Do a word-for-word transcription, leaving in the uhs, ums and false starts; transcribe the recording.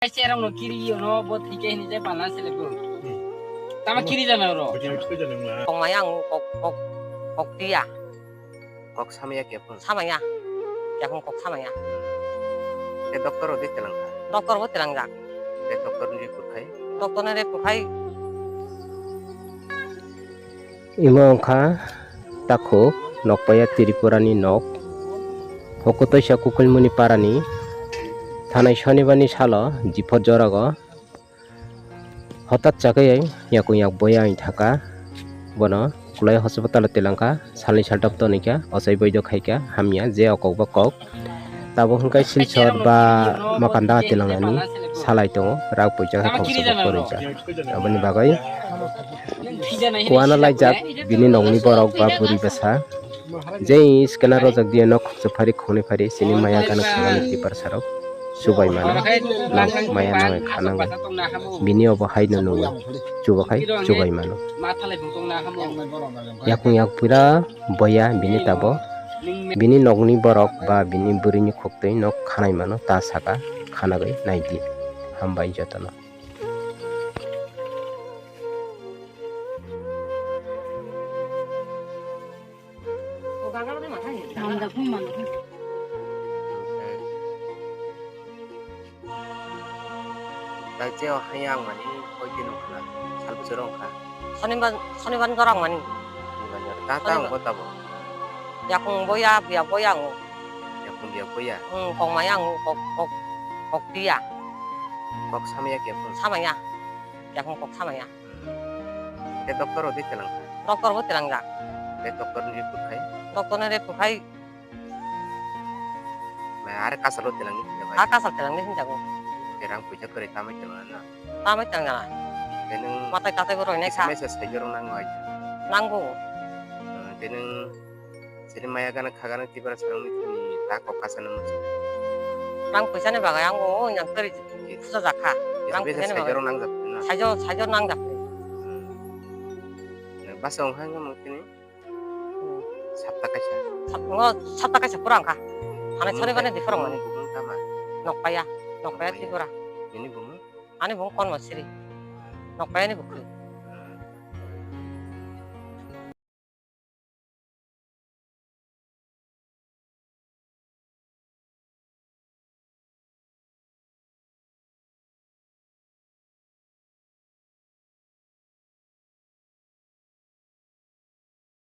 Cherong no kiri yo no bo thike hini je pala sele bo. Tama kiri jana ro. Kok maya ang kok kok kok tiya. Kok samaya kepun. Samaya. Kepun kok samaya. Te doktor odi telang kha. Doktor bo telang jak. Te doktor ni report khai. Doktor ni report khai. Imo wngkha takhuk Nokpaya Tripurani nok. Hokotoisa Kukulmuni parani thanai Shonibarni salo jiphor jorago hotat chakhe yakung yak boya wng thaka. Bono kwlai hospitalo telangkha, salni saltop tonikha, ochai boido khaikha, hamya je okok ba kok. Tabuk hwnkhe Silchar ba Makanda tilangnani salai tongo, rak puijak hai khoroksa bo kwrwijak. Aboni bagwi kuana laijak bini nokni borok ba bwrwi bwsa. Je scanner rojak diya nok khoroksa phari khongnwi phari chini maya gana khagani tipar sarok chubai mano, nok maya nangwi khanangwi bini obo haino nungwi chubakhai chubai mano. Yakung yak pura boya bini tabo. Bini nokni borok ba bini bwrwini khuktwi no khanai mano, ta saka khanagwi naidi. Hambai jotono. Bai je o haya ang mani koi din wngkha na, sal bwswk wngkha. Sonibar, sonibar ni jora ang mani. Sonibar ni jora. Ta, ta ang bo tabo. Yakung boya, biya boya ang. Yakung biya boya. Hmm, kok maya ang, kok, kok, kok tiya. Kok samaya yakung. Samaya. Yakung kok samaya. Hmm. Te doktor odi telang kha. Doktor bo telang jak. Te doktor ni report khai. Doktor ni report khai. Mai are kasalo telang ni hinjago. A kasal telang ni hinjago. Te rang puisa kwrwi tamai telang na. Tamai telang na. Te nwng matai tatai bo roi nai kha. Mesa saijoro nango ai. Nango. Te nwng sini maya gana khagana tibara sarang ni thani ta kok kasano musu. Rang puisa ni bagai ang o yang kwrwi pusa jakha. Rang puisa ni bagai. Saijoro nangjak na. Saijo, saijo nangjak. Basa wng hai ngamung tini. Sapta kaisa. Sap-, ngo sapta kaisa pura wngkha. Hanai sonibar ni diphar wngmani. Bumung tama? Nokpaya, Nokpaya Tripura. Nini bumung? Ani bumung Konmosri. Nokpaya ni bukhuk.